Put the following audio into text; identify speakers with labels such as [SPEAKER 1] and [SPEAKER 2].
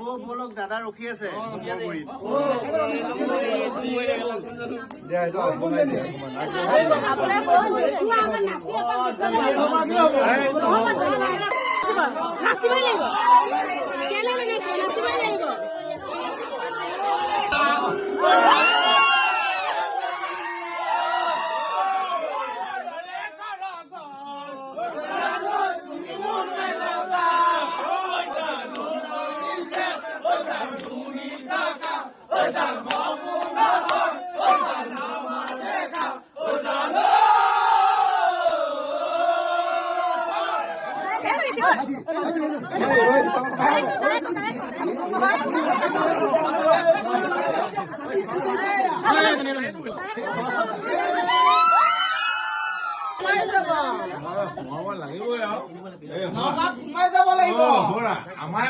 [SPEAKER 1] বৌ ব'লক, দাদা ৰখি আছে ম'হগুৰিত।
[SPEAKER 2] দিয়া, এইটো আগবঢ়াই দিয়া অকণমান আগবঢ়াই দিয়া।
[SPEAKER 3] নাচিবই লাগিব। কেলে নাচিব? নাচিবই লাগিব।
[SPEAKER 2] সোমাব লাগিবই আৰু।
[SPEAKER 4] সোমাই যাব লাগিব।
[SPEAKER 2] আমাৰ